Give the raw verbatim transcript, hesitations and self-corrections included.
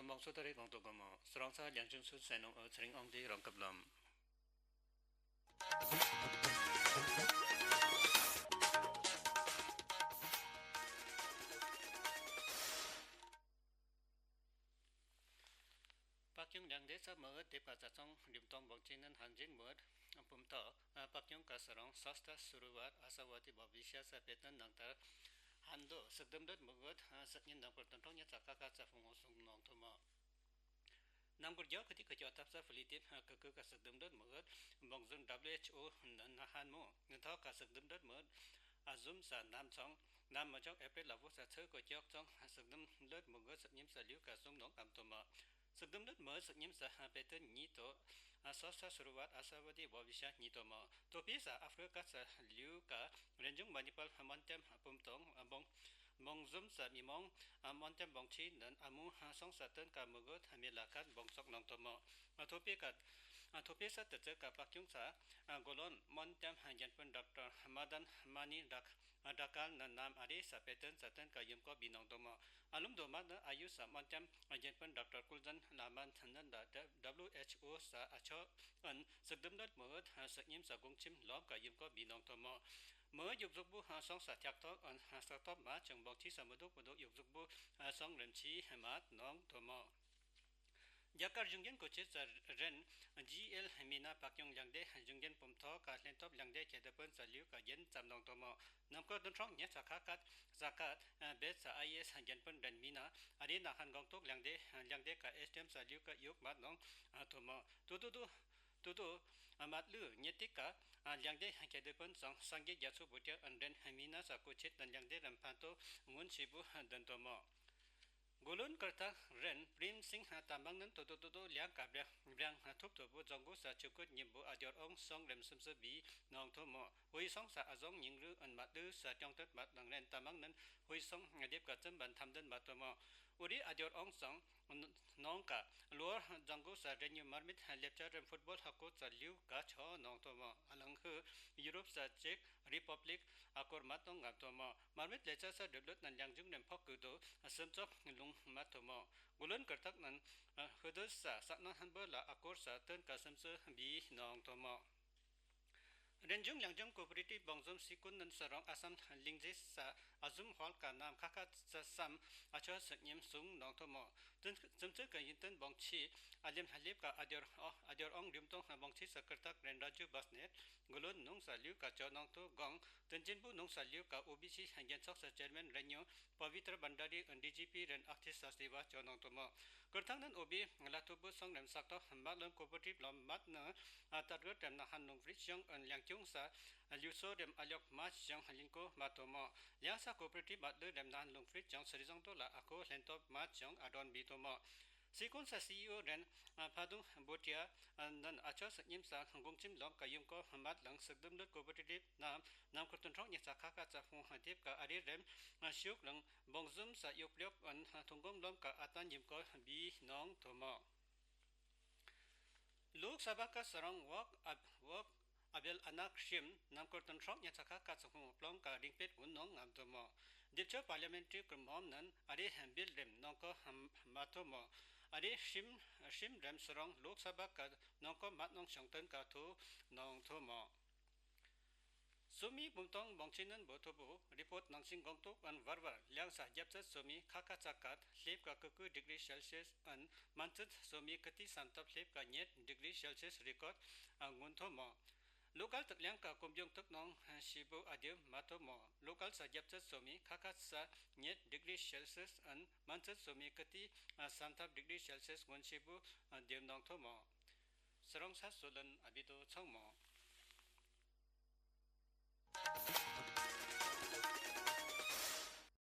མང་ཚོགས་ད་རེས་གོང་དུ་གོ་མོ། ཟོ་རང་ས་ལིང་ཅུན་སུ་སེ་ནོ་ཨོ་ཚེ་རིང་ཨོང་དེ་རང་སྐབས་ལམ། པ་ཀྱུང་ལིང་ཏེ་ས་མོ་དེབ་ཀ་ཙ་ཚང་རིམ་ཐོང་བང་ཅི་ནན་ཧན་ཅིན་མོད་བུམ་ཐོག་པ་ཀྱུང་ཀ་ས་རང་སོ་སྟ་སུ་རུ་ཝར་ཨ་ས་ཝ་ཏི་བ་བི་ཤ་ས་པེ་ཏན་ནང་ཏར་ཧན་དོ་སག་དུམ་ལོད་མོ་གོད་སག་ཉིན་ནང་པར་ཏོན་ཁྲོང་ཉ་ཚ་ཀ་ཀ་ཙ་ཕུང་ངོ་སུང་ནོང་ཐོ་མོ། ནམ་གུར་རྒྱ་ཁུ་ཏི་ཁུ་ཅོ་ཐབ་ས་ཕུ་ལི་ཏི་ཀུ་ཀུ་ཀ་སག་དུམ་ལོད་མོ་གོད་བོང་ཟུན་ཌབ་ལུ་ཨེཆ་ཨོ་ནན་ཧན་མོ་ཐོག་ཀ་སག་དུམ་ལོད་མོ་ཨ་ཟུམ་ས་ནམ་ཚོང་ནམ་མ་ཅོག་ཨེ་པྲིལ་ལ་བུ་ས་ཚེ་ཀོ་ཅོག་ཚོང་སག་དུམ་ལོད་མོ་གོད་སག་ཉིམ་ས་ལིའུ་ཀ་སུང་ནོང་ཨམ་ཐོ་མོ། སག་དུམ་ལོད་མོ་སག་ཉིམ་ས་པེ་ཏན་ཉི་ཐོ་ཨ་སོ་སྟ་སུ་རུ་ཝར་ཨ་ས་ཝ་ཏི་བ་བི་ཤ་ཉི་ཐོ་མོ། ཐོ་པི་ས་ཨ་ཕྲི་ཀ་ས་ལིའུ་ཀ་རེན་ཇུང་མ་ནི་པལ་མོན་ཏེམ་བུམ་ཐོང་བོང་བོང་ཟུམ་ས་མི་མོང་མོན་ཏེམ་བོང་ཁྲི་ནན་ཨ་མུ་སོང་ས་ཏན་ཀ་མོ་གོད་མེ་ལ་ཀན་བོང་ཙོག་ནོང་ཐོ་མོ། ཐོ་པི་ཀ་ཐོ་པི་ས་ཏ་ཙེ་ཀ་པ་ཀྱུང་ས་གོ་ལོན་མོན་ཏེམ་རྒྱན་པོན་ཌོག་ཊར་མ་དན་མ་ནི་ཌག་ཨ་ཌ་ཀལ་ནན་ནམ་ཨ་རེ་ས་པེ་ཏན་ས་ཏན་ཀ་ཡུམ་ཀོ་བི་ནོང་ཐོ་མོ། ཨ་ལུམ་དོ་མ་ནི་ཨ་ཡུ་ས་མོན་ཏེམ་རྒྱན་པོན་ཌོག་ཊར་ཀུལ་ཛན་ལ་མན་ཐན་ནན་ལ་ཌབ་ལུ་ཨེཆ་ཨོ་ས་ཨ་ཆོ་ཨན་སག་དུམ་ལོད་མོ་ཨ་སག་ཉིམ་ས་གུང་ཁྱིམ་ལོམ་ཀ་ཡུམ་ཀོ་བི་ནོང་ཐོ་མོ། མོ་ཡུག་ཟུག་བུ་ཨ་སོང་ས་ཐྱག་ཐོག་ཨན་ཨ་སག་ཐོག་མ་ཅང་བོང་ཁྱི་ས་མོ་དུག་མོ་དུག་ཡུག་ཟུག་བུ་ཨ་སོང་རིམ་ཁྱི་མ་ནོང་ཐོ་མོ། རྒྱ་གར་གཞུང་འགན་ཀོ་ཆེ་ས་རེན་ཇི་ཨེལ་མི་ན་པ་ཀྱུང་ལིང་ཏེ་གཞུང་འགན་བུམ་ཐོག་ཀ་ལྷན་ཐོབ་ལིང་ཏེ་ཁྱེ་དེ་པོན་ས་ལིའུ་ཀ་རྒྱན་ཙམ་ནོང་ཐོ་མོ། ནམ་ཀོ་དུན་ཁྲོང་ཉེ་ཚ་ཁ་ཀད་ས་ཀད་བེད་ས་ཨའི་ཨེས་རྒྱན་པོན་རེན་མི་ན་ཨ་རེ་ན་ཧན་གོང་ཐོག་ལིང་ཏེ་ལིང་ཏེ་ཀ་ཨེས་ཏེམ་ས་ལིའུ་ཀ་ཡུག་མ་ནོང་ཐོ་མོ། ཏུ་ཏུ་ཏུ་ཏུ་ཏུ་མད་ལུ་ཉེ་ཏིག་ཀ་ལིང་ཏེ་ཁྱེ་དེ་པོན་སང་སངས་རྒྱས་རྒྱ་མཚོ་བུ་ཏེ་ཨན་རེན་མི་ན་ས་ཀོ་ཆེ་ཏན་ལིང་ཏེ་རིམ་ཕན་ཐོ་སྔོན་ཆི་བུ་དན་ཐོ་མོ། གོ་ལོན་ཀར་ཐག་རེན་པྲིན་སིང་ཧ་ཏ་མང་ནན་ཏོ་ཏོ་ཏོ་ཏོ་ལིང་ཀ་བྲེང་བྲེང་ཐུབ་ཐོ་བུ་ཛོང་གུ་ས་ཆུ་ཀུད་ཉིམ་བུ་ཨ་ཌིའོ་ཨོང་སོང་རེམ་སུམ་སུ་བི་ནོང་ཐོ་མོ། ཧུའི་སོང་ས་ཨ་ཟོང་ཉིང་རུ་ཨན་མད་ལུ་ས་ཀྱོང་ཏད་མད་ལང་རེན་ཏ་མང་ནན་ཧུའི་སོང་དེབ་ཀ་ཙམ་བན་ཐམ་དན་མད་ཐོ་མོ། ཨུ་རི་ཨ་ཌིའོ་ཨོང་སོང་ནོང་ཀ་ལོར་ཛོང་གུ་ས་རེན་ཉུ་མར་མིད་ལེབ་ཅ་རེན་ཕུཊ་བོལ་ཧ་ཀོ་ཙ་ལིའུ་ཀ་ཆོ་ནོང་ཐོ་མོ། ཨ་ལང་ཧུ་ཡུ་རོབ་ས་ཅེཀ་རི་པབ་ལིཀ་ཨ་ཀོར་མད་ནོང་ངམ་ཐོ་མོ། མར་མིད་ལེ་ཅ་ས་ཌབ་ལུད་ནན་ལིང་ཇུང་ནེམ་ཕོག་གུ་དོ་སུམ་ཙོག་ལུང་མད་ཐོ་མོ། གོ་ལོན་ཀར་ཐག་ནན་ཧུ་དུ་ས་ས་ནང་ཧན་བོ་ལ་ཨ་ཀོར་ས་ཏོན་ཀ་སུམ་ཙོ་བི་ནོང་ཐོ་མོ། རེན་ཇུང་ལིང་ཇུང་ཀོ་པ་རེ་ཊིབ་བང་ཟོམ་སི་ཀུན་ནན་ས་རོང་ཨ་སམ་ལིང་ཟེ་ས་ཨ་ཟུམ་ཧོལ་ཀ་ནམ་ཁ་ཁ་ཙ་སམ་ཨ་ཆོ་སུ་ཉིམ་སུང་ནོང་ཐོ་མོ། ཙམ་ཙམ་ཙི་ཀ་ཡིན་ཏན་བང་ཆི་ཨ་ལེམ་ཧ་ལེབ་ཀ་ཨ་ཌིའོ་ཨོ་ཨ་ཌིའོ་ཨོང་རིམ་ཐོང་བང་ཆི་ས་ཀར་ཐག་རེན་ར་ཇུ་བས་ནེ་གོ་ལོན་ནུང་ས་ལིའུ་ཀ་ཆོ་ནོང་ཐོ་གོང་། ཏན་ཅིན་བུ་ནུང་ས་ལིའུ་ཀ་ཨོ་བི་སི་རྒྱན་ཚོགས་ས་ཅེར་མེན་རེན་ཉུ་པ་བི་ཏྲ་བན་ཌ་རི་ཨན་ཌི་ཇི་པི་རེན་ཨག་ཐི་ས་སི་བ་ཆོ་ནོང་ཐོ་མོ། ཀར་ཐག་ནན་ཨོ་བི་ལ་ཐུ་བུ་སོང་རེམ་སག་ཐོ་མ་ལོན་ཀོ་པ་རེ་ཊིབ་ལོམ་མད་ནན་ཨ་ཏར་གར་རེམ་ན་ཧན་ལུང་ཕྲི་ཅང་ཨན་ལིང་ཁྱུང་ས་ལིའུ་སོ་རེམ་ཨ་ལོག་མ་ཅང་ལིང་ཀོ་མད་ཐོ་མོ། ཡང་ས་ཀོ་པ་རེ་ཊིབ་མད་ལུ་རེམ་ན་ཧན་ལུང་ཕྲི་ཅང་སི་རི་ཟོང་ཏོ་ལ་ཨ་ཀོ་ལེན་ཐོབ་མ་ཅང་ཨ་ཌོན་བི་ཐོ་མོ། སི་ཀུན་ས་སི་ཨི་ཨོ་རེན་ཕ་དུང་བོ་ཏྲི་ཡ་ནན་ཨ་ཆོ་སུ་ཉིམ་ས་གུང་ཅིམ་ལོམ་ཀ་ཡུམ་ཀོ་མད་ལང་སུག་དུམ་ལུད་ཀོ་པ་རེ་ཊིབ་ནམ་ནམ་ཁུར་ཏུན་ཁྲོང་ཉེ་ཚ་ཁ་ཁ་ཙ་ཧུང་ཧ་དེབ་ཀ་ཨ་རེ་རེམ་ཤུག་ལང་བོང་ཟུམ་ས་ཡུག་ལོག་ཨན་ཐུང་གོམ་ལོམ་ཀ་ཨ་ཏན་ཡུམ་ཀོ་བི་ནོང་ཐོ་མོ། ལོག་ས་བ་ཀ་ས་རང་བོག་ཨ་བོག་ཨ་བེལ་ཨ་ནག་ཤིམ་ནམ་ཁུར་ཏུན་ཁྲོང་ཉེ་ཚ་ཁ་ཁ་ཙ་ཧུང་པློང་ཀ་རིང་པེད་གུན་ནོང་ངམ་ཐོ་མོ། དིབ་ཆོ་པར་ལི་མེན་ཊ་རི་ཀུར་མོམ་ནན་ཨ་རེ་བིལ་རེམ་ནོང་ཀོ་མད་ཐོ་མོ། ཨ་རེ་ཤིམ་ཤིམ་རེམ་ས་རང་ལོག་ས་བ་ཀ་ནོང་ཀོ་མད་ནོང་ཤོང་ཏན་ཀ་ཐུ་ནོང་ཐོ་མོ། སོ་མི་བུམ་ཐོང་བོང་ཆི་ནན་བོ་ཐོ་བུ་རི་པོརྟ་ནང་ཞིན་གོང་ཐོག་ཨན་བར་བར་ལིང་ས་རྒྱབ་ཚད་སོ་མི་ཁ་ཁ་ཙ་ཀད་ལེབ་ཀ་ཀུ་ཀུ་ཌིག་རི་སེལ་སི་ཡས་ཨན་མན་ཚད་སོ་མི་ཀི་ཏི་སན་ཐབ་ལེབ་ཀ་ཉེར་ཌིག་རི་སེལ་སི་ཡས་རི་ཀོརྡ་ཨ་ངུན་ཐོ་མོ། ལོ་ཀལ་ཐུག་ལིང་ཀ་ཀུམ་བྱུང་ཐུག་ནོང་ཤི་བུ་ཨ་དེ་མ་ཐོ་མོ། ལོ་ཀལ་ས་རྒྱབ་ཚད་སོ་མི་ཁ་ཁ་ཙ་ཉེར་ཌིག་རི་སེལ་སི་ཡས་ཨན་མན་ཚད་སོ་མི་ཀི་ཏི་ཨ་སན་ཐབ་ཌིག་རི་སེལ་སི་ཡས་ངུན་ཤི་བུ་ཨ་དེ་ནོང་ཐོ་མོ། སི་རོང་ས་སོ་ལན་ཨ་བི་དོ་ཚང་མོ།